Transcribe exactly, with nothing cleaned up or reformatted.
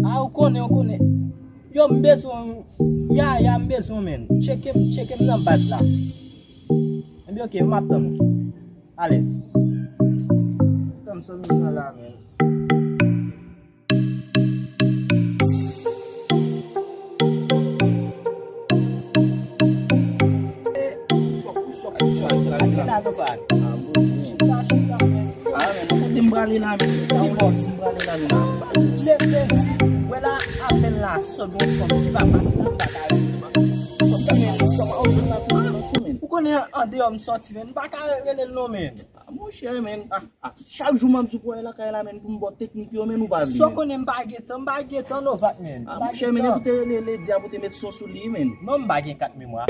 A, ou konnen, ou konnen. Yo, m bezwen w. Ya, ya, m bezwen w, menn. Tcheke m, tcheke m nan baz la. Ebyen, oke, m ap tann ou. Alèz. Tann sou m nan la, menn. Chita, chita, men. Ah, men, kote m prale la, men? Ki bò m prale la, men? Leve di, wè la, apèn la, sòt yon fanm ki pa pase la, pa ka rele. Ou konnen andeyò m sòti, men. M pa ka rele l non, men. Ah, monchè, men. Ah, chak jou m ap di w pou w al lakay la, men, pou m ba w teknik yo, men, ou pa vle, men. Sa w konnen m pa gen tan, m pa gen tan, Novat, men. Ah, monchè, men, epi w te rele Ledi a pou te met son sou li, men. Non, m pa gen kat memwa.